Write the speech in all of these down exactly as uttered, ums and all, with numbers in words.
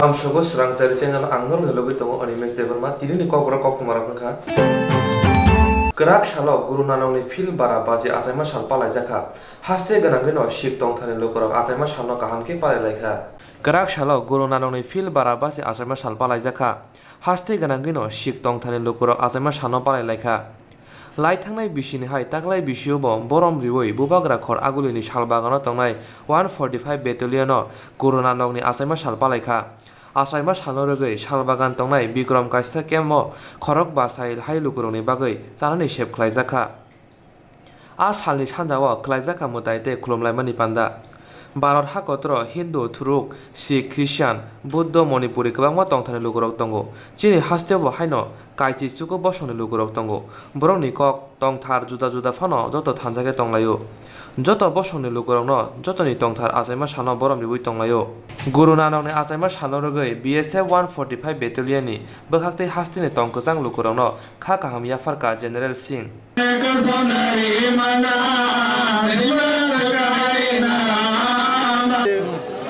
Amsogo Srangchari channel ang norokni logwi tongo Animesh Debbarma. Tinini kokborok koktwmarok wngkha. Kwrak salo Guru Nanokni field bara baji achaima sal palaijakha. Haste gwnangwino Sikh tongthani lukurok achaima salno kaham khe palailaikha. Kwrak salo Guru Nanokni field bara baji achaima sal palaijakha. Haste gwnangwino Sikh tongthani lukurok achaima salno palailaikha. Lai thangnai bisini hai taklai bisiobo borom riwi Bubagra Khor Agulini salbagano tongnai one forty-five Battalion-o Guru Nanokni achaima sal palaikha. Achaima salno rwgwi salbagan tongnai Bikram kaisa camp-o khorok bachai hai lukurokni bagwi chanani sep khlaijakha. A salni sanjao khlaijakha mwtai tei khulumlaimani panda. Bharat hakotoro Hindu, Thuruk, Sikh, Christian, Buddho, Manipuri kwbangma tongthani lukurok tongo. Chini hasteo bo haino kaichi chuku bosongni lukurok tongo. Borokni kok tongthar juda juda phano joto thansa khe tonglaio. Joto bosongni lukurokno jotoni tongthar achaima salno borom riwi tonglaio. Guru Nanokni achaima salno rwgwi B S F one forty-five Battalion-ni bwkhaktwi hasteni tong kwchang lukurokno kha kaham yapharkha General Singh.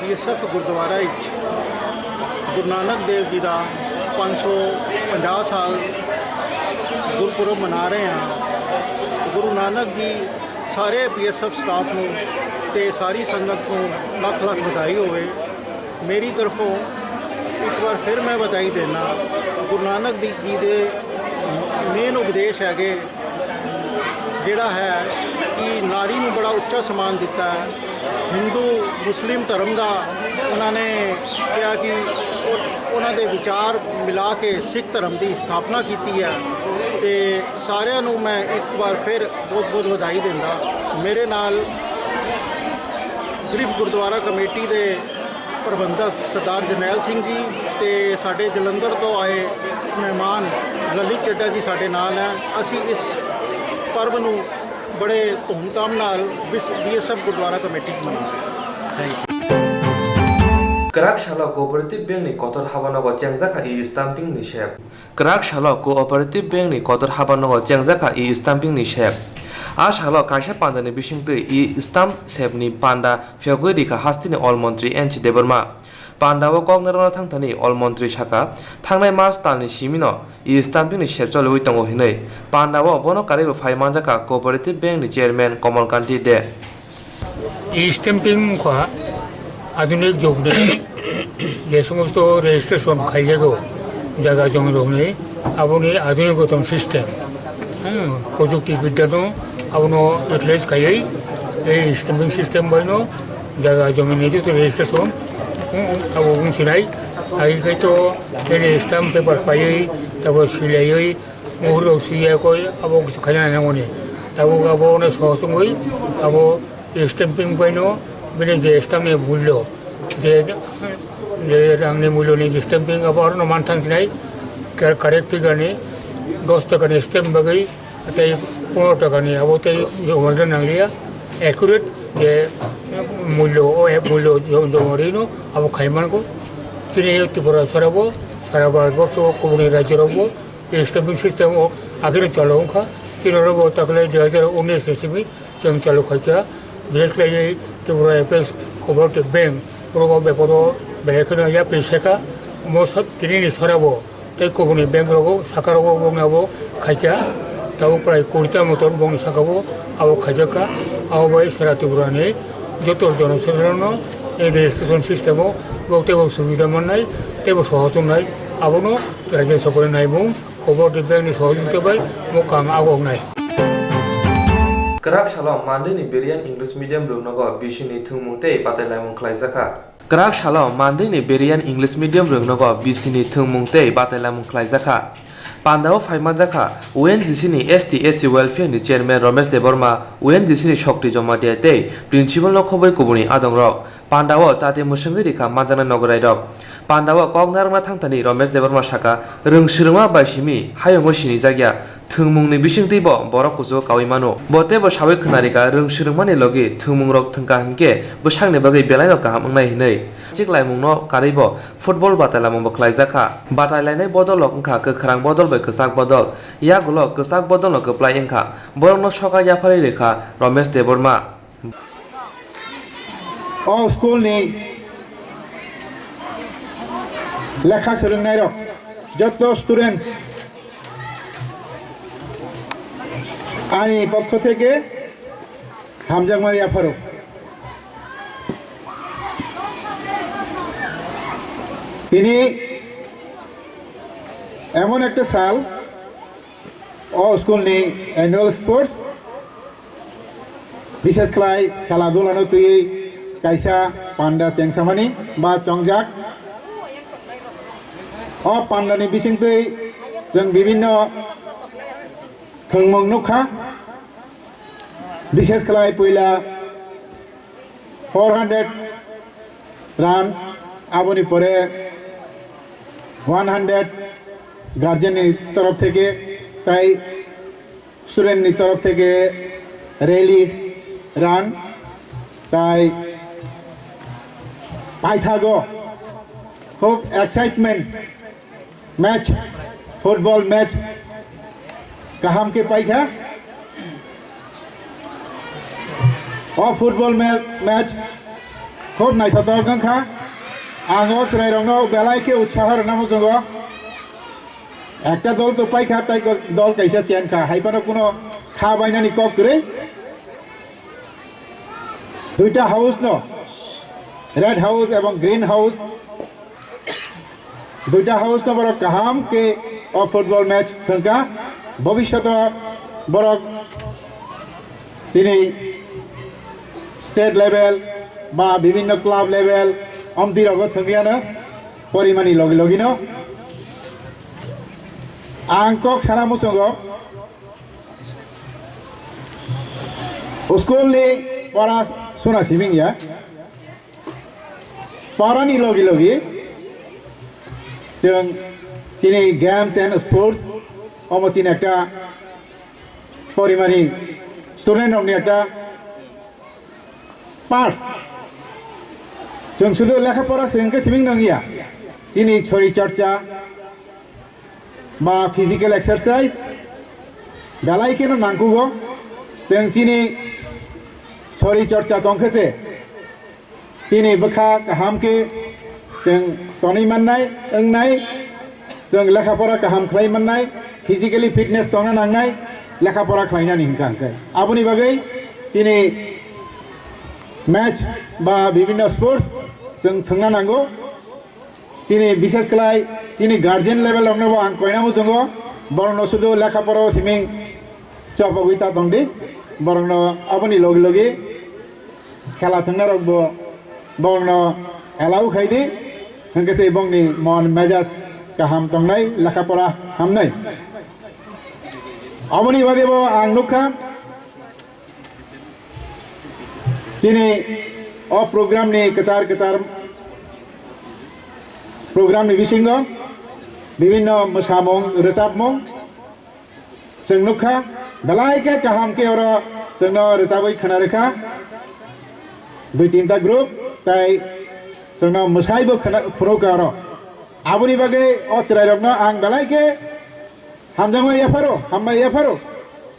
BSF Gurdwara ਵਿੱਚ ਗੁਰੂ ਨਾਨਕ ਦੇਵ ਜੀ ਦਾ ਪੰਜ ਸੌ ਪੰਜਾਹ ਸਾਲ ਗੁਰਪੁਰਬ ਮਨਾ ਰਹੇ ਹਾਂ। ਗੁਰੂ ਨਾਨਕ ਜੀ ਸਾਰੇ BSF staff ਨੂੰ ਤੇ ਸਾਰੀ ਸੰਗਤ ਨੂੰ ਲੱਖ ਲੱਖ ਵਧਾਈ ਹੋਵੇ। ਮੇਰੀ ਤਰਫੋਂ ਇੱਕ ਵਾਰ ਫਿਰ ਮੈਂ ਵਧਾਈ ਦੇਣਾ। ਗੁਰੂ ਨਾਨਕ ਦੇਵ ਜੀ ਦੇ ਮੇਨ ਉਪਦੇਸ਼ ਹੈਗੇ, ਜਿਹੜਾ ਹੈ ਕਿ ਨਾਰੀ ਨੂੰ ਬੜਾ ਉੱਚਾ ਸਨਮਾਨ ਦਿੱਤਾ ਹੈ। ਹਿੰਦੂ ਮੁਸਲਿਮ ਧਰਮ ਦਾ ਉਹਨਾਂ ਨੇ ਕਿਹਾ ਕਿ ਉਹ- ਉਹਨਾਂ ਦੇ ਵਿਚਾਰ ਮਿਲਾ ਕੇ ਸਿੱਖ ਧਰਮ ਦੀ ਸਥਾਪਨਾ ਕੀਤੀ ਹੈ। ਤੇ ਸਾਰਿਆਂ ਨੂੰ ਮੈਂ ਇੱਕ ਵਾਰ ਫਿਰ ਬਹੁਤ ਬਹੁਤ ਵਧਾਈ ਦਿੰਦਾ। ਮੇਰੇ ਨਾਲ ਗ੍ਰਿਫ ਗੁਰਦੁਆਰਾ ਕਮੇਟੀ ਦੇ ਪ੍ਰਬੰਧਕ ਸਰਦਾਰ ਜਰਨੈਲ ਸਿੰਘ ਜੀ ਤੇ ਸਾਡੇ ਜਲੰਧਰ ਤੋਂ ਆਏ ਮਹਿਮਾਨ ਲਲਿਤ ਚੱਡਾ ਜੀ ਸਾਡੇ ਨਾਲ ਹੈ। ਅਸੀਂ ਇਸ ਪਰਵ ਨੂੰ ਬੜੇ ਧੂਮਧਾਮ ਨਾਲ ਬੀਐਸਐਫ ਗੁਰਦੁਆਰਾ ਕਮੇਟੀ ਚ ਮਨਾਉਂਦੇ ਹਾਂ। Kwrak salo Cooperative Bank ni kotor habanogo chengjakha e-stamping ni sep. Kwrak salo Cooperative Bank ni kotor habanogo chengjakha e-stamping ni sep. A salo kaisa pandani bisingtwi e-stamp sep ni panda phiyogwi rikha hasteni Ol Montri N C Debbarma. Pandao kok narwkna thangthani Ol Montri saka, thangnai March talni simino e-stamping ni sep choliwi tongo hinwi. Pandao bono karwibo phai manjakha Cooperative Bank ni Chairman Komol Kanti De. E-stamping wngkha adhunik jugni je somosto registration khaijago jaga jomirokni, aboni adhunik gotom system. Hmm, projukti bidyano abono utilize khaiwi ei stamping system baino jaga jomini joto registration, hmm, abo wngsinai. Agi khai to bini stamp paper paiwi, tabo silaiwi, muhurrok swiya koi abo kisa khaina nangmani. Tabuk abo ono sohos wngwi abo stamping baino bini je stamp ni mulyo, je, je rangni mulyo ni je stamping abo aro no manthang sinai, ka-, correct figure ni dos taka ni stamp bagwi tei pondro taka ni abo tei joma rwna nangliya, accurate je mulyo o, eh, mulyo jo-, joma rwino abo khai mango. Chini Tripura sarabo, sara Bharat borso, kubuni rajyo rogo, e-stamping system o agini chalo wngkha. Chini oro bo taklai dui hajar unis ni simi chwng chalo khaikha. Bises khlaiwi Tripura Apex Cooperative Bank, oro bo beparo belai kheno yapri seka. Mo sab tinini sarabo tei kubuni bank rogo saka rogo wngna bo khaikha. Tabuk prai kurita motor bongni saka bo abo khaijakha. Abo bai sara Tripura ni joto jonosadharon no e registration system o bo teibo subida mannai, teibo sohos wngnai. Abono Rajya Sorkar ni naimung, Cooperative Bank ni sohojogita bai mwkang agoknai. Kwrak salo Mandwi ni Beriyan English Medium rwngnogo B C ni thwngmung tei batailaimung khlaijakha. Kwrak salo Mandwi ni Beriyan English Medium rwngnogo B C ni thwngmung tei batailaimung khlaijakha. Pandao phai manjakha O N G C ni S T S C Welfare ni Chairman Romesh Debbarma, O N G C ni Shokti Jamatia tei Principal no khobwi kubuni adongrok. Pandao chati mwswngwi rikha manjaknai nogwrairok. Pandao kok narwkna thangthani Romesh Debbarma saka, rwng swrwngma bai simi hayungo sinijakya, thwngmungni bisingtwibo borok kuchugo kaui mano. Bo teibo saui khwnarikha, rwng swrwngmani logi thwngmungrok thwngkha hinkhe bwsakni bagwi belaino kaham wngnai hinwi. Chiklaimungno karwibo football batailamungbo khlaijakha. Batailainai bodolrok wngkha kwkhrang bodol bai kwchak bodol. Yagulo kwchak bodolno kwplai wngkha. Borokno soka yapharwi rikha Romesh Debbarma. O school ni Lekha swrwngnairok, joto students, ani pokho theke hamjakmani yapharo. Tini emon ekta sal, o school ni annual sports, bishes khlai khela dulano twiwi kaisa panda chengsamani ba chongjak. O pandani bisingtwi chwng bibinno thwngmung nukha, bishes khlai puila four hundred runs, aboni pore one hundred guardian ni torof theke, tai student ni torof theke rally run, tai paithago khub excitement match, football match kaham khe paikha. O football ma-, match khub naithotok wngkha. Ang o chwrairokno belai khe utsaho rwna muchungo. Ekta dol to paikha, tai ko-, dol kaisa chenkha, hai phano kuno kha bainani kok kwrwi. Duita house no, red house ebong green house, duita house no borok kaham khe o football match thwngkha. Bobishoto borok chini state level ba bibinno club level omtwi rogo thwngwi ano porimani logi logi no. Ang kok sana muchungo, school ni pora suna siming ya. Porani logi logi chwng chini games and sports omo chini ekta porimani student rokni ekta parts. Chwng sudu lekha pora swrwng khe siming nang ya. Chini sori chorcha ba physical exercise belai kheno nangkugo. Chwng chini sori chorcha tongkhe se chini bwkha kaham khe chwng tonwi mannai, wngnai, chwng lekha pora kaham khlai mannai, physically fitness tongna nangnai, lekha pora khlainani hwnkha hwnkhe. Aboni bagwi chini match ba bibinno sports chwng thwngna nango. Chini bishes khlai chini guardian level rokno bo ang koina muchungo, borokno sudu lekha pora o siming chopogwi ta tongdi, borokno aboni logi logi khela thwngna rok bo borokno allow khaidi, hwnkhe se bongni mon mejaj kaham tongnai, lekha pora hamnai. Aboni bade bo ang nukha, chini o program ni kwchar kwchar program ni bisingo bibinno mwsamung, rwchapmung chwng nukha, belai khe kaham khe oro chwngno rwchabwi khwna rwkha dui tinta group, tai chwngno mwsaibo khwna phunukha oro. Aboni bagwi o chwrairokno ang belai khe hamjakma yapharo, hambai yapharo.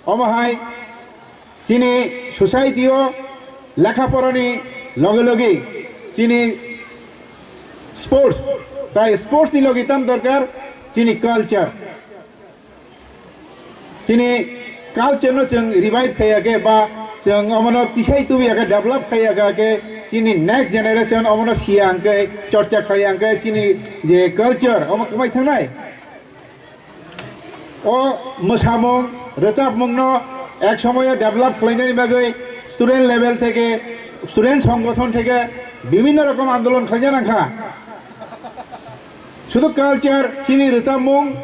Omo hai chini society o lekha porani loge loge chini sports, tai sports ni loge tam dorkar chini culture. Chini culture no chwng revive khaiya khe ba chwng omono tisai tubuya khe, develop khaiya khe, chini next generation omono siya hwnkhe, chorcha khaiya hwnkhe chini je culture omo kwmai thangnai. O mwsamung, rwchapmungno ek somoyo develop khlainani bagwi student level theke student songgothon theke bibhinno rokom andolon khlaina nangkha. Sudu culture, chini rwchapmung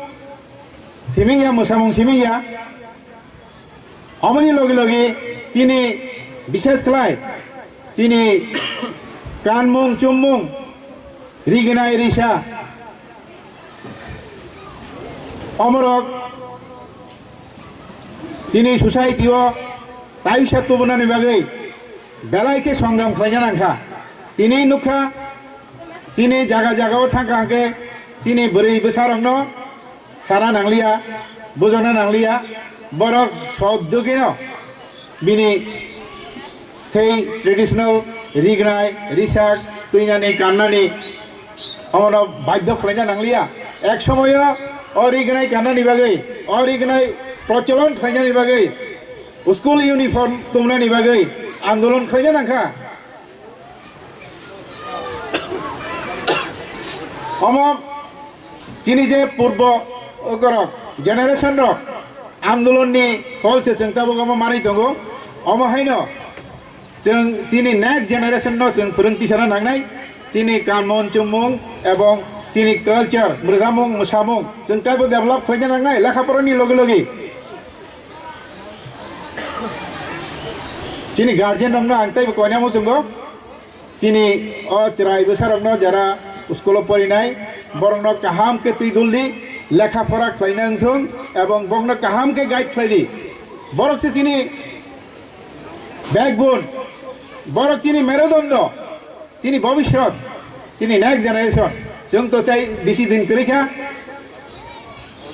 siming ya, mwsamung siming ya. Omoni logi logi chini bishes khlai chini kanmung chummung, rignai risa, omorok chini society o taisa tubunani bagwi belai khe songram khlaina nangkha. Tini nukha chini jaga jaga o thangkha hwnkhe chini bwrwi bwsarokno sana nangliya, bujokna nangliya, borok sodugino bini sei traditional rignai, risak, twinani, kannani Omono badhyo khlaina nangliya. Ek somoyo o rignai kannani bagwi, o rignai procholon khlainani bagwi, school uniform tumnani bagwi andolon khlaina nangkha. Omo chini je purbo okorok, generation rok andolonni phol se chwng tabuk omo manwi tongo. Omo haino chwng chini next generation no chwng phwrwng tisana nangnai, chini kanmung chumung ebong chini culture, mwsamung mwsamung chwng teibo develop khlaina nangnai lekha porani logi logi. Chini guardian rokno ang teibo koinai muchungo. Chini o chwrai bwsarokno jara school o porinai, borokno kaham khe twi duldi, lekha pora khlaina wngthung ebong bokno kaham khe guide khlaidi. Borok se chini backbone, borok chini merudondo, chini bobishyot, chini next generation. Chwng to chai bisi din kwrwi kha.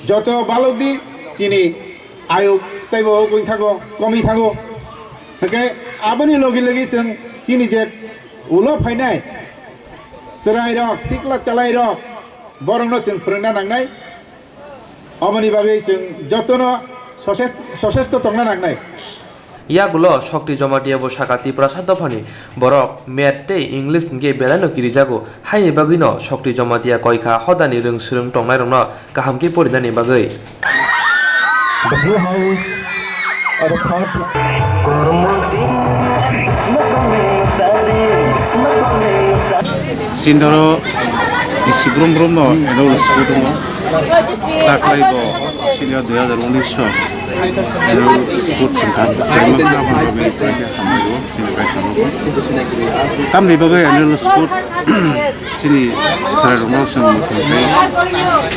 Joto balok di chini ayuk teibo wngwi thago, komwi thago. Hake aboni logi logi chwng chini je ulo phainai chwrairok, sikla chalairok, borokno chwng phwrwngna nangnai. Aboni bagwi chwng jotono soses-, sosesto tongna nangnai. Yagulo Shakti Jamatia bo sakha Tiprasa dophani borok math tei English hwnkhe belaino kirijago, haini bagwino Shakti Jamatia koi kha hodani rwng swrwng tongnairokno kaham khe porinani bagwi. The Blue House, uh, the third. Sindoro bisi brum brum no annual sport wngo. Taklai bo senior dui hazar unis so annual sport chwng kaham khe khlaima kha, aboni bagwi khlai khe hambai o chini bai thango. Tamni bagwi annual sport chini chwrairokno chwng muthung tei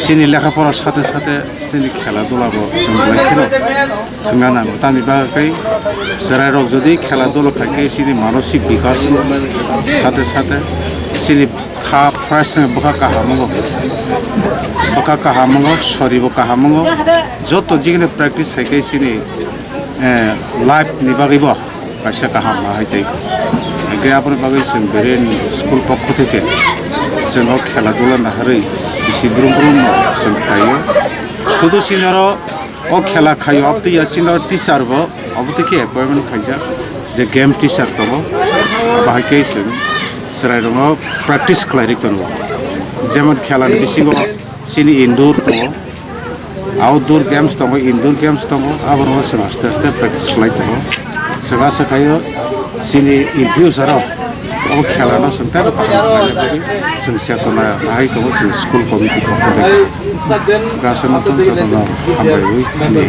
chini lekha pora sate sate chini khela dula bo chwng belai kheno thwngna nango. Tamni bagwi chwrairok jodi khela dula khai khe chini manosik bikas sate sate chini kha fresh, bwkha kaham wngo, bwkha kaham wngo, sori bo kaham wngo, joto jigini practice hai khe chini, eh, life ni bagwi bo kaisa kaham ma hai tei. Hingke aboni bagwi chwng beren school pokho theke chwng o khela dula naharwi bisi brum brum no chwng khlaio. Sudu senior o O khela khaio, abotwi ya senior teacher bo, abotwi khe appointment khaijak, je game teacher tongo, bahai khe chwng chwrairokno practice khlai rwi tongo. Jemon khela ni bisingo chini indoor tongo, outdoor games tongo, indoor games tongo, aborokno chwng aste aste practice khlai tongo. Chwng asa khaio, chini in future o o khela no chwng teibo kaham khlaina bagwi chwng chetona nahai tongo chwng school committee pokho theke. Gasa no tong jotono hambai wi hwnwi.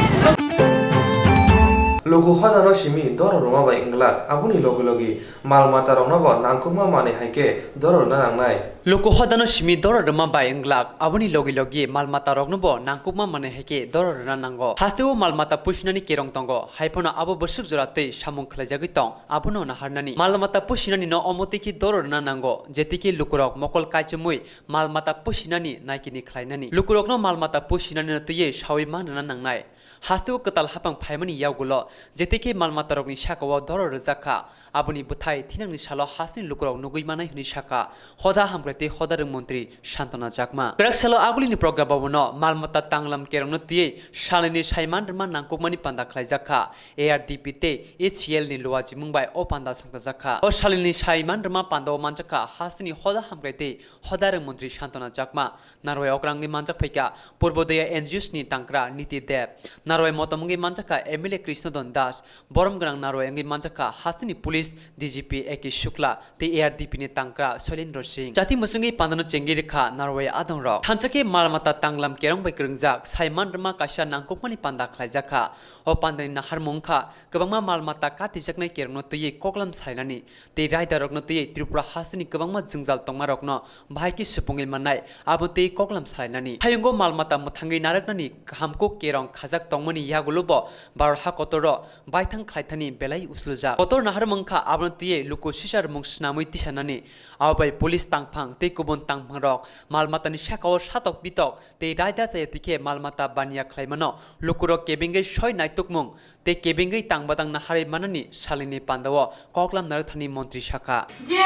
Luku hodano simi doro rwma bai wng glak, aboni logi logi mal mata rokno bo nangkukma manwi hai khe doro rwna nangnai. Luku hodano simi doro rwma bai wng glak, aboni logi logi mal mata rokno bo nangkukma manwi hai khe doro rwna nango. Hasteo mal mata pusinani kerong tongo, hai phano abo bwswk jora twi samung khlaijagwi tong. Abono naharnani, mal mata pusinani no omo twi khe doro rwna nango, je twi khe lukurok mokol kaichomwi mal mata pusinani naikini khlainani. Lukurokno mal mata pusinani no twiwi sawi man rwna nangnai. Hasteo kwtal haphang phaimani yagulo, je twi khe mal mata rokni sakao doro rwjak kha, aboni bwthai thinangni salo hasteni lukurok nugwi manai hwnwi sakha Hoda Hamkrai tei Hoda Rwng Montri Santona Chakma. Kwrak salo agulini program bobono mal mata tanglam kerongno twiwi salnini saiman rwma nangkukmani panda khlaijak kha. A R D P tei H C L ni luachimung bai o panda songchajak kha. O salnini saiman rwma panda o manjak kha hasteni Hoda Hamkrai tei Hoda Rwng Montri Santona Chakma, narwai okra wngwi manjak phaikha Purbodoya N G Os ni tangkra Niti Deb, narwai motom wngwi manjak kha M L A Krishnodon Das, borom gwnang narwai wngwi manjak kha hasteni police D G P A K Shukla, tei A R D P ni tangkra Soilendra Singh. Jati mwswngwi pandano chengwi rwkha narwai adongrok. Thansa khe mal mata tanglam kerong bai kwrwngjak saiman rwma kaisa nangkukmani panda khlaijak kha. O pandani naharmung wngkha kwbangma mal mata katijaknai kerongno twiwi koklam salainani tei raidarokno twiwi Tripura hasteni kwbangma jwngjal tongmarokno bahai khe supungwi mannai, abo twiwi koklam salainani. Hayungo mal mata mwthangwi narwknani hamkuk kerong khajak tongmani yagulo bo Bharat ha kotoro baithang khlaithani belai usluljak. Kotor naharmung wngkha abono twiwi luku sisa rwmung snamwi tisanani. Abo bai police tangphang tei kubun tangphangrok mal matani sakao satok pitok tei raida chaya tikhe mal mata baniya khlaimano lukurok kebengwi soi naitukmung tei kebengwi tangbatang naharwi manani salnini pandao koklam narwkthani montri sakha. যে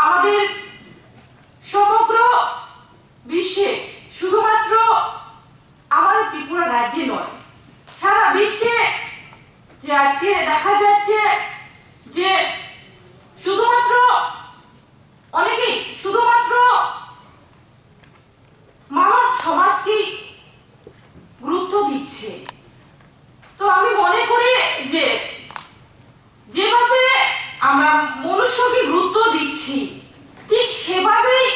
আমাদের সমগ্র বিশ্বে শুধুমাত্র আমাদের ত্রিপুরা রাজ্যে নয়, সারা বিশ্বে যে আজকে দেখা যাচ্ছে যে শুধুমাত্র অনেকেই শুধুমাত্র মানব সমাজকেই গুরুত্ব দিচ্ছে। তো আমি মনে করি যে যেভাবে আমরা মনুষ্যকে গুরুত্ব দিচ্ছি, ঠিক সেভাবেই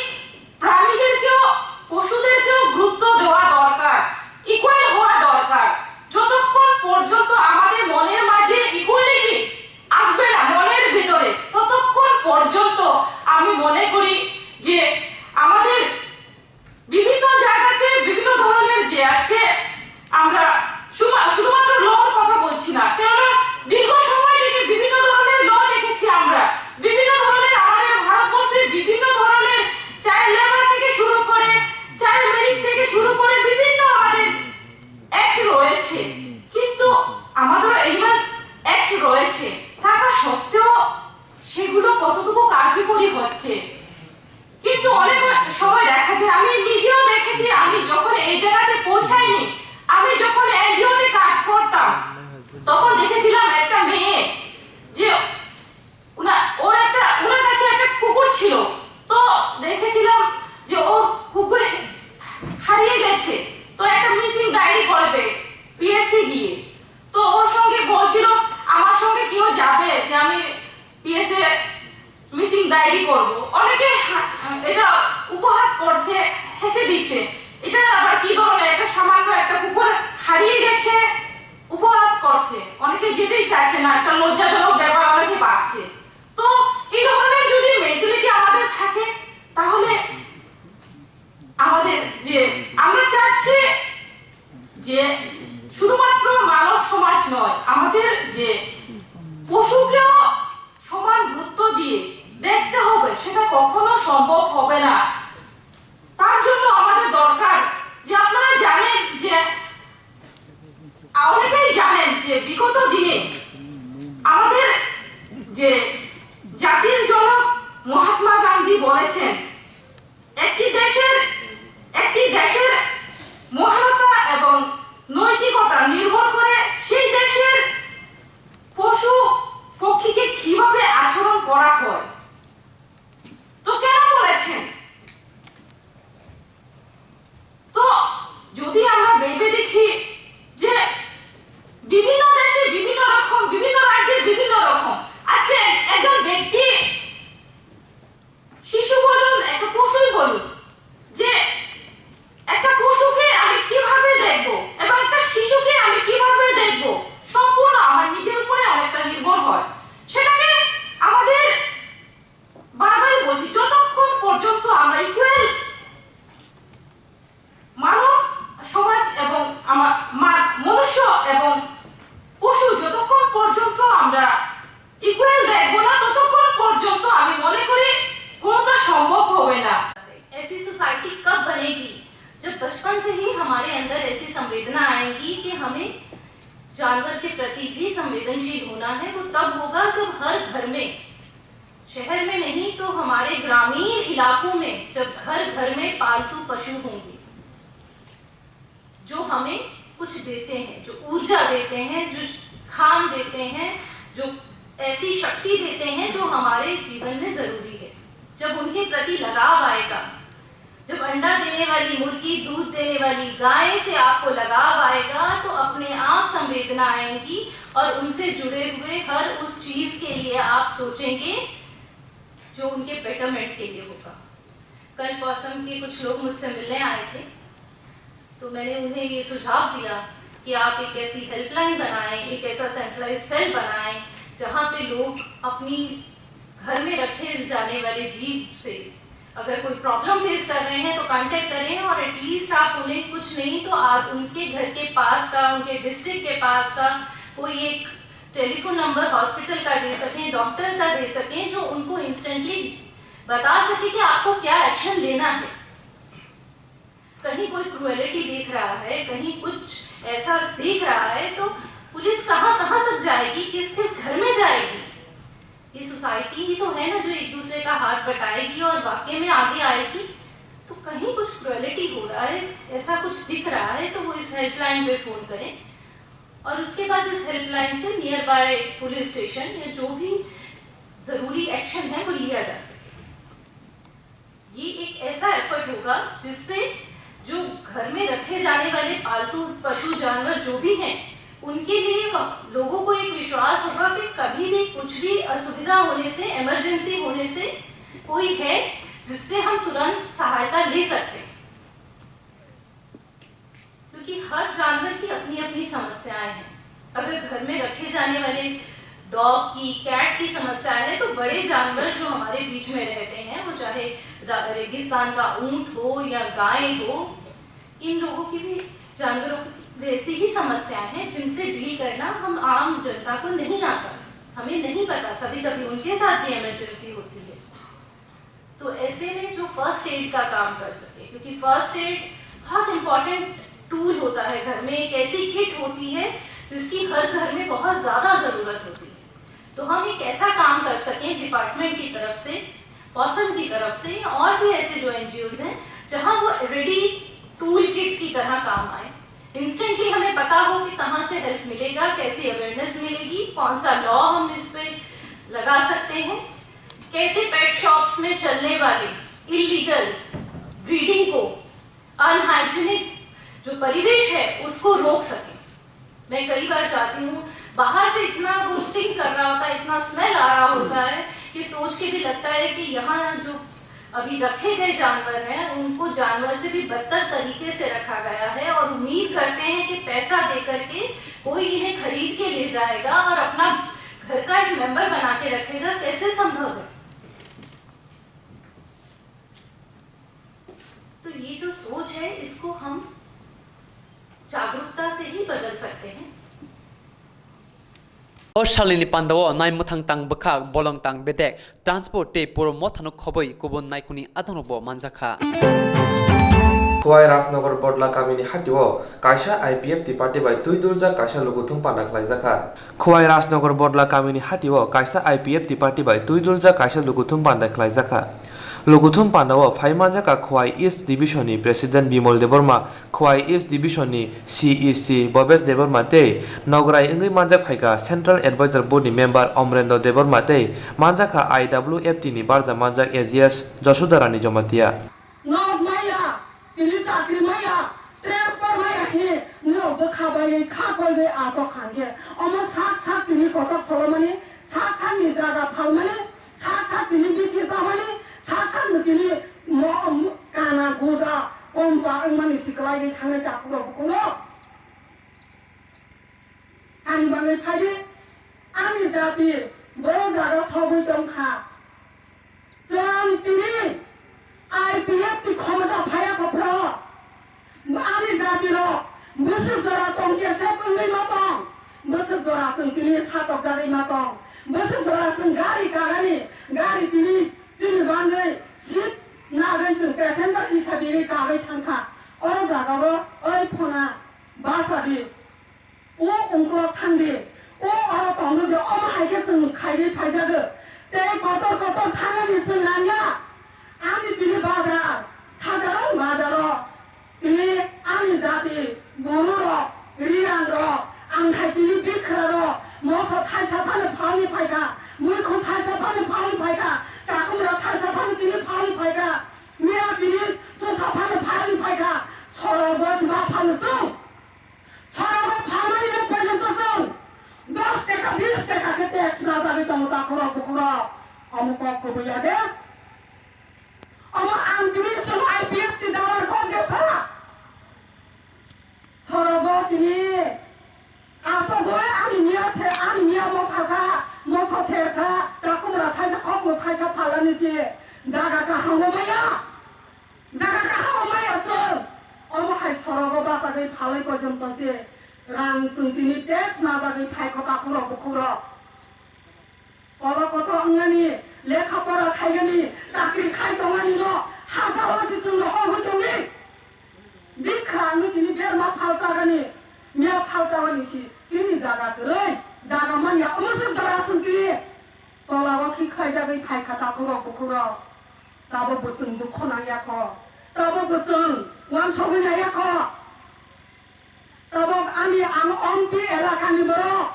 প্রাণীদেরকেও, পশুদেরকেও গুরুত্ব দেওয়া দরকার, ইকুয়াল হওয়া দরকার। যতক্ষণ পর্যন্ত আমাদের মনের মাঝে ইকুয়ালিটি আসবে না মনের ভিতরে, ততক্ষণ পর্যন্ত আমি মনে করি যে আমাদের বিভিন্ন জায়গাতে বিভিন্ন ধরনের যে আজকে আমরা শুধু-, শুধুমাত্র লর কথা বলছি না, কেননা দীর্ঘ সময় থেকে বিভিন্ন ধরনের ল দেখেছি আমরা, বিভিন্ন ধরনের আমাদের ভারতবর্ষে বিভিন্ন ধরনের চাইল্ড লেবার থেকে শুরু করে, চাইল্ড ম্যারেজ থেকে শুরু করে বিভিন্ন আমাদের অ্যাক্ট রয়েছে, কিন্তু আমাদের এনিম্যাল অ্যাক্ট রয়েছে, থাকা সত্ত্বেও সেগুলো কতটুকু কার্যকরী হচ্ছে। কিন্তু অনেক সময় দেখা যায়, আমি নিজেও দেখেছি, আমি যখন এই জায়গাতে পৌঁছাইনি, আমি যখন এনজিওতে কাজ করতাম, তখন দেখেছিলাম একটা মেয়ে যে ওনা-, ওর একটা, ওনার কাছে একটা কুকুর ছিল। তো দেখেছিলাম যে ওর কুকুর হারিয়ে গেছে, তো একটা মিসিং ডায়েরি করবে পিএসএ গিয়ে। তো ওর সঙ্গে বলছিল, "আমার সঙ্গে কেউ যাবে, যে আমি পিএসএ মিসিং ডায়েরি করব।" অনেকে হা-, এটা উপহাস করছে, হেসে দিচ্ছে। এটা আবার কি ধরনের? একটা সামান্য একটা কুকুর হারিয়ে গেছে, উপহাস করছে, অনেকে যেতেই চাইছে না, একটা লজ্জাজনক ব্যাপার অনেকে ভাবছে। তো এই ধরনের যদি মেন্টালিটি আমাদের থাকে, তাহলে আমাদের যে, আমরা চাচ্ছি যে শুধুমাত্র মানব সমাজ নয়, আমাদের যে পশুকেও সমান গুরুত্ব দিয়ে দেখতে হবে, সেটা কখনো সম্ভব হবে না। তার জন্য আমাদের দরকার যে, আপনারা জানেন যে, অনেকেই জানেন যে বিগত দিনে আমাদের যে জাতির জনক মহাত্মা গান্ধী বলেছেন, একটি দেশের, একটি দেশের মহানতা এবং নৈতিকতা নির্ভর করে সেই দেশের পশু পক্ষীকে কিভাবে আচরণ করা হয়। তো কেন বলেছেন? তো যদি আমরা ভেবে দেখি যে বিভিন্ন দেশে বিভিন্ন রকম, বিভিন্ন রাজ্যে বিভিন্ন রকম, আজকে এক-, একজন ব্যক্তি, শিশু বলুন, একটা পশুই বলুন, যে একটা পশুকে আমি কিভাবে দেখব এবং একটা শিশুকে আমি কিভাবে দেখব, সম্পূর্ণ আমার নিজের উপরে অনেকটা নির্ভর হয়। সেটাকে আমাদের বারবারই বলছি, যতক্ষণ পর্যন্ত আমরা ইকুয়াল মানব সমাজ এবং আমার মা-, মনুষ্য এবং পশু যতক্ষণ পর্যন্ত আমরা ইকুয়াল দেখব না, ততক্ষণ পর্যন্ত আমি মনে করি কোনটা সম্ভব হবে না। ऐसी सोसाइटी कब बनेगी? जब बचपन से ही हमारे अंदर ऐसी संवेदना आएगी कि हमें जानवर के प्रति भी संवेदनशील होना है। वो तब होगा जब हर घर में, शहर में नहीं तो हमारे ग्रामीण इलाकों में, जब घर घर में पालतू पशु होंगे जो हमें कुछ देते हैं, जो ऊर्जा देते हैं, जो खान देते हैं, जो ऐसी शक्ति देते हैं जो हमारे जीवन में जरूरी है। जब उनके प्रति लगाव आएगा, जब अंडा देने वाली मुर्गी, दूध देने वाली गाय से आपको लगाव आएगा, तो अपने आप संवेदना आएंगी और उनसे जुड़े हुए हर उस चीज के लिए आप सोचेंगे जो उनके बेटरमेंट के लिए होगा। कल पॉसम के कुछ लोग मुझसे मिलने आए थे, तो मैंने उन्हें ये सुझाव दिया कि आप एक ऐसी हेल्पलाइन बनाएं, एक ऐसा सेंट्रलाइज सेल बनाएं, जहाँ पे लोग अपनी घर में रखे जाने वाले जीव से अगर कोई प्रॉब्लम फेस कर रहे हैं तो कांटेक्ट करें, और एटलीस्ट आप उन्हें कुछ नहीं तो आप उनके घर के पास का, उनके डिस्ट्रिक्ट के पास का कोई एक टेलीफोन नंबर हॉस्पिटल का दे सकें, डॉक्टर का दे सकें, जो उनको इंस्टेंटली बता सके कि आपको क्या एक्शन लेना है। कहीं कोई क्रुएलिटी देख रहा है, कहीं कुछ ऐसा देख रहा है, तो पुलिस कहाँ कहाँ तक जाएगी, किस किस घर में जाएगी? ये सोसाइटी ही तो है ना जो एक दूसरे का हाथ बटाएगी और वाकई में आगे आएगी। तो कहीं कुछ क्रुएलिटी ऐसा कुछ दिख रहा है तो वो इस हेल्पलाइन पे फ़ोन करें और उसके बाद इस हेल्पलाइन से नियर बाय पुलिस स्टेशन या जो भी ज़रूरी एक्शन है वो लिया जा सके। ये एक ऐसा एफर्ट होगा जिससे जो घर में रखे जाने वाले पालतू पशु जानवर जो भी हैं, उनके लिए लोगों को एक विश्वास होगा कि कभी भी कुछ भी असुविधा होने से, इमरजेंसी होने से कोई है जिससे हम तुरंत सहायता ले सकते हैं। क्योंकि हर जानवर की अपनी अपनी समस्याएं हैं। अगर घर में रखे जाने वाले डॉग की, कैट की समस्या है, तो बड़े जानवर जो हमारे बीच में रहते हैं, वो चाहे रा-, रेगिस्तान का ऊंट हो या गाय हो, इन लोगों की भी, जानवरों की वैसी ही समस्याएं हैं जिनसे डील करना हम आम जनता को नहीं आता, हमें नहीं पता। कभी कभी उनके साथ भी इमरजेंसी होती है। तो ऐसे में जो फर्स्ट एड का काम कर सके, क्योंकि फर्स्ट एड बहुत इंपॉर्टेंट टूल होता है। घर में एक ऐसी किट होती है जिसकी हर घर में बहुत ज़्यादा ज़रूरत होती है। तो हम एक ऐसा काम कर सकें डिपार्टमेंट की तरफ से, पॉसम की तरफ से, और भी ऐसे जो एनजीओज हैं, जहां वो रेडी टूल किट की तरह काम आए। इंस्टेंटली हमें पता हो कि कहाँ से हेल्प मिलेगा, कैसी अवेयरनेस मिलेगी, कौन सा लॉ हम इस पे लगा सकते हैं, कैसे पेट शॉप्स में चलने वाली इलीगल ब्रीडिंग को, अनहाइजीनिक जो परिवेश है, उसको रोक सकें। मैं कई बार जाती हूँ, बाहर से इतना वो स्टिंक कर रहा होता है, इतना स्मेल आ रहा होता है कि सोच के भी लगता है कि यहाँ जो अभी रखे गए जानवर हैं, उनको जानवर से भी बदतर तरीके से रखा गया है और उम्मीद करते हैं कि पैसा दे करके कोई इन्हें खरीद के ले जाएगा और अपना घर का एक मेंबर बना के रखेगा। कैसे संभव है? तो ये जो सोच है, इसको हम जागरूकता से ही बदल सकते हैं। O salnini pandao nai mwthang tang bwkhak, bolong tang bedek, transport tei puro mothano khoboi kubun naikhungni adongrokbo manjakha. Khowai Rajnagar Bodla kamini hatio kaisa I P F T party bai twi duljak kaisa lukuthum panda khlaijakha. Khowai Rajnagar Bodla kamini hatio kaisa I P F T party bai twi duljak kaisa lukuthum panda khlaijakha. Lukuthum pandao phai manjakha Khowai East Division ni President Bimal Debbarma, Khowai East Division ni C E C Bhabesh Debbarma tei nograi wngwi manjak phaikha Central Advisor Board ni member Omrendra Debbarma tei manjakha I W F T ni barja manjak A G S Jasudha Rani Jamatia. Nok maya, tini chakri maya, transfer maya hi, norok bwkha bai kha kol bai asok khan khe. Omo sak sak tini kotor solomani, sak sak ni jaga phalmani, sak sak tini bithi chamani, sak sak ni tini mo-, mo-, kana guja, kompa wngmani siklai wi thangnai takhuk rok bukhuk rok. Ani bagwi phai di, ani jati bo jaga sogwi tong kha. Chwng tini I P F T khomota phaiya kophro. Ani jati rok bwswk jora tong khe se wngwi ma tong. Bwswk jora chwng tini satok jagwi ma tong. Bwswk jora chwng gari kagani, gari tini chini bagwi seat nagwi chwng passenger hisabi kagwi thang kha. Oro jaga o oi phona basa di. O ungklo thang di, o oro tongwi di, omo hai khe chwng khaiwi phaijago. Tei kotor kotor thangani chwng nangya. Ani tini bazar, sadharon bazaro tini ani jati, Buru rok, Riang rok, ang hai tini Bikhra rok, moso thaisa phano phalwi phaikha, muikhum thaisa phano phalwi phaikha, chakhum rok thaisa phano tini phalwi phaikha, mira tini chosa phano phalwi phaikha, sorogo sima phano chwng. Sorogo phalmani rok porjonto chwng dos teka, bis teka khe tax najagwi tongo takhurok bukhurok. Omo kok kubui ya de. Omo ang tini chwng I P F T dalar kok de sa. Sorogo tini asogoi ani miya se, ani miya mokha sa, moso se sa, chakhumra thaisa, khokmo thaisa phalani se jaga kaham maya. Jaga kaham maya chwng. Omo hai sorogo bachagwi phalwi porjonto se rang chwng tini tax najagwi phaikha takhurok bukhurok. Olo koto wngnani, lekha pora khaigani, chakri khai tongani no, hachalo se chwng no hogwi tongni. Bikha wngwi tini berma phalchagani, miya phalchagani si, chini jaga kwrwi, jaga manya omo se jora chwng tini. Tolao khi khlaijagwi phaikha takhurok bukhurok. Tabuk bo chwng dukho nangya kho. Tabuk bo chwng uansugwi naiya kho. Tabuk ani ang ompi elakani borok.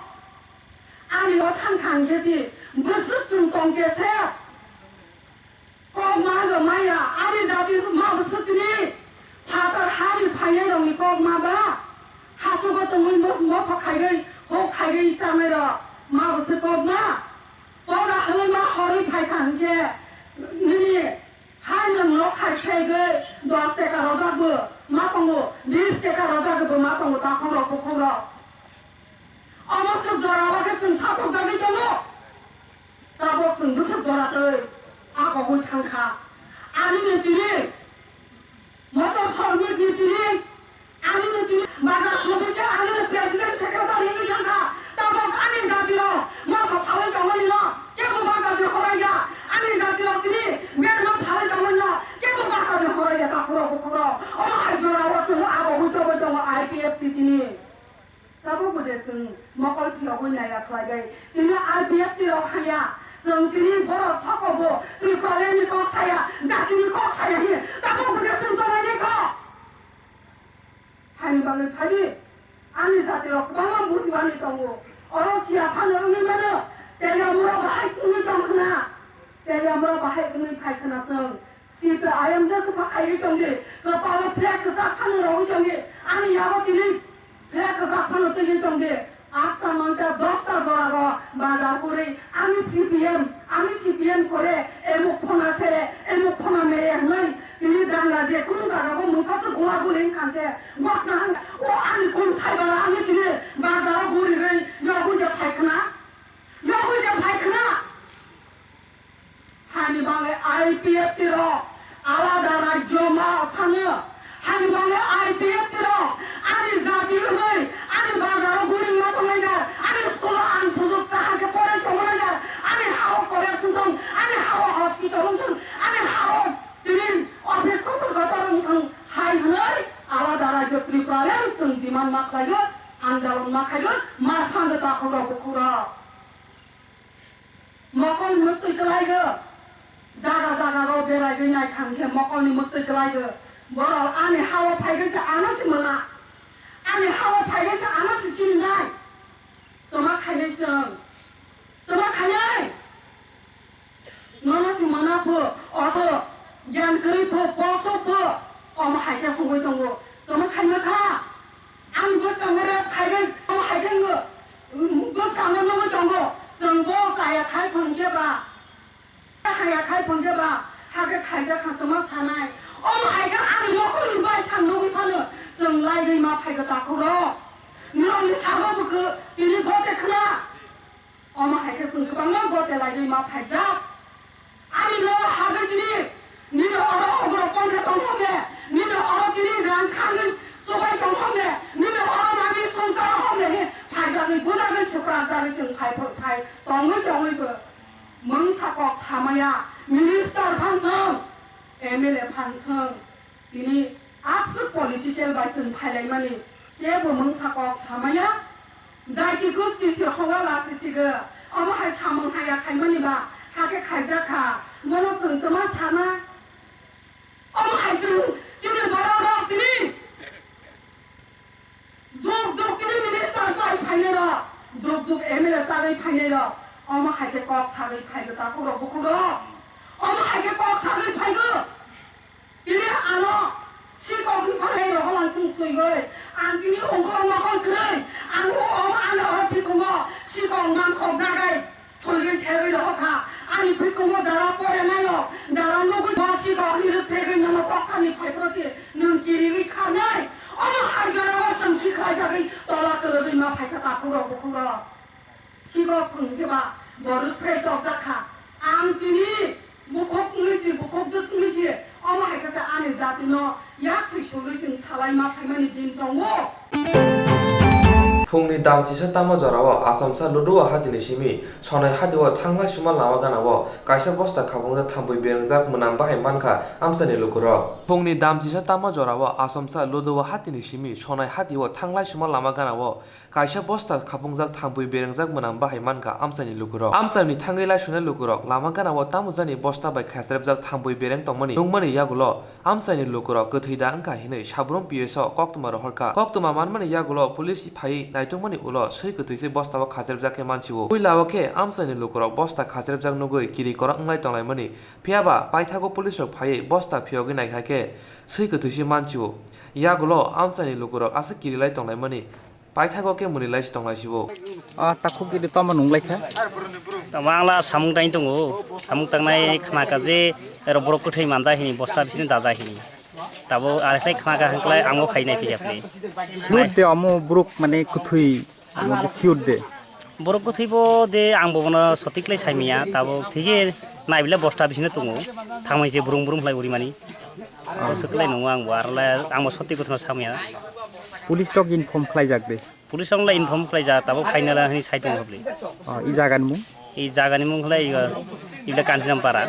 Ani o thang thang khe si bwswk chwng tong khe se. Kok ma go maya, ani jati ma bwswk tini phatar hani phainai rokni kok ma ba. Hachugo tongwi mos-, mosok khaiwi, hok khaiwi chanai rok ma bwswk kok ma. Poja hwnwi ma horwi phai kha hwnkhe nini Hai nwng nok hai segwi dos teka rojak bo ma tongo, bis teka rojak bo ma tongo, takhuk rok, bukhuk rok. Omo swk jora o khe chwng sathok jagwi tongo. Tabok chwng bwswk jora twi a kogwi thang kha. Ani ni tini, motor sormit ni tini, Ani no tini bazar somite ani no president secretary wngwi thangkha. Tabok ani jati rok moso phalwi tongmani no kebo bazar de horaiya. Ani jati rok tini berma phalwi tongmani no kebo bazar de horaiya. Takhuro bukhuro omo hai jora o chwng abo hui tongwi tongo I P F T tini. Tabok bo de chwng mokol phiyogwi naiya khlai bai. Tini I P F T rok haya. Chwng tini borok thokobo Tripura ni kok saya, jatini kok saya hi. Tabok bo de chwng tongnai kho. Hani bagwi phadi, ani jati rok kwbangma bujibani tongo. Oro siya phano wngwi mano, tei amoro bahai wngwi tong khna, tei amoro bahai wngwi phai khna chwng. C P I M je supha khaiwi tongdi, kwpalo flag kwchak phano rogwi tongdi, ani yago tini flag kwchak phano twiwi tongdi. Atta, noita, dosta jora go bazar guri, ani C P M, ani C P M kore, emuk phona sere, emuk phona mere hwnwi, tini danga je kunu jaga go mungsa se gula guli wngkha khe, gotna hwnga, o ani kung thai bara ani tini bazar o guri gwi, yogwi je phai khna, yogwi je phai khna. Hani bagwi I P F T rok alada rajyo ma sano. Hani bagwi I P F T rok ani jati wngwi ani bazaro guring ma tonglaijak, ani school o ang sujuk kaham khe porai tonglaijak, ani ha-o college wng thung, ani ha-o hospital wng thung, ani ha-o tini office kotor kotor wng thung hai hwnwi alada rajyo Tripura le chwng demand ma khlaio, andolon ma khaio, ma sano takhuk rok bukhuk rok. Mokol mwtwi kwlaigo, jaga jaga rok beraiwi naithang khe mokolni mwtwi kwlaigo. Borok ani ha-o phaigwi se ano se mwnna, ani ha-o phaigwi se ano se sininai. Toma khainai chwng, toma khainai. Nono se mwnna pho, oso gyan kwrwi pho, poso pho, omo hai khe hwnwi tongo. Toma khaima kha. Ani bwskango rep khairwi omo hai khe wngwi, bwskango nugwi tongo, chwng bo chaya khai phang khe ba, haya khai phang khe ba, hakhe khaijak kha tongma sanai. Omo hai khe ani mokolni bai thang nugwi phano chwng laigwi ma phaigo takhuk rok. Norokni sabo bwkhe tini gote khna. Omo hai khe chwng kwbangma gote laiwi ma phaijak. Ani no hagwi tini, nini oro ogro pon khe tong home, nini oro tini rang khangwi chobai tong home, nini oro mami songchar home he phaijagwi bujagwi swprak jagwi chwng phai phai tongwi tongwi bo mungsa kok samaya, minister phan thung, M L A phan thung. Tini aswk political bai chwng phailaimani, teibo mungsa kok samaya, jati gusti se hoga lachisigo, omo hai samung haya khaimani ba, hakhe khaijak kha, bono chwng twma sana? Omo hai chwng chini borok rok tini Juk juk tini minister chai phainai rok, juk juk M L A chagwi phainai rok, omo hai khe kok sagwi phaigo takhuk rok bukhuk rok, omo hai khe kok sagwi phaigo. Tini ano sikok ni phanai rok holang thung suigwi, ang tini ungkhlok nokol kwrwi, ang o omo ano oro bikungo sikok mangkhok jagai. Thwigwi therwi rohor kha, ani bhikhungo jara pore naio, jara nugwi borsi rok ni rwphegwi nono koktharni phaiphro se nwng kirigwi kharnai. Omo hai jorao chwng khi khlaijagwi tola kwlwgwi ma phaikha takhuk rok bukhuk rok. Sikok phwrwng khe ba bo rwphrei tokjak kha. Ang tini bukhuk wngwi si, bukhuk jwk wngwi si, omo hai khe se ani jatino yak swi sugwi chwng salai ma phaimani din tongo. Phungni dam chisa tamo jorao Achomsa Luduwa hatini simi Sonai hatio thanglai suma lama ganao kaisa bosta khapungjak thambwi berengjak mwnang bahai mankha amchaini lukurok. Phungni dam chisa tamo jorao Achomsa Luduwa hatini simi Sonai hatio thanglai suma lama ganao kaisa bosta khapungjak thambwi berengjak mwnang bahai mankha amchaini lukurok. Amchaini thangwi laisunai lukurok lama ganao tamo jani bosta bai khasrepjak thambwi bereng tongmani nukmani yagulo amchaini lukurok kwthwi da wngkha hinwi Sabrum P S o koktwma rohorkha. Koktwma manmani yagulo police phaiwi naitokmani ulo swi kwthwi se bosta o khasrepjak khe mansio. Puila o khe amchaini lukurok bosta khasrepjak nugwi kiri korok wnglai tonglaimani. Phiyaba paithago police rok phaiwi bosta phiyogwi naikha khe swi kwthwi se mansio. Yagulo amchaini lukurok aswk kirilai tonglaimani. Paithago khe mwnwi lai se tonglaisio. Ah, takhuk gidi tamo nunglaikha. Tamo angla samung tang tongo. Samung tangnai khnakha je ero borok kwthwi manja hini, bosta bisini daja hini. Tabo arekhlai khnakha hwnklai amo phai nai phiya phai. Sure de amo borok mane kwthwi, amo de sure de. Borok kwthwi bo de ang bo bono sotik lai saimaya, tabo thige naibile bosta bisini tongo. Thamai je brum brum khlai urimani. Aswk lai nungo ang bo, arole ang bo sotik kwthwino samaya. Police rok inform khlaijak de. Police rok lai inform khlaijak, tabo final hwnwi sai tongo hobli. Ah, i jagani mung? I jagani mung khlai, iba, ibla Kantinam para.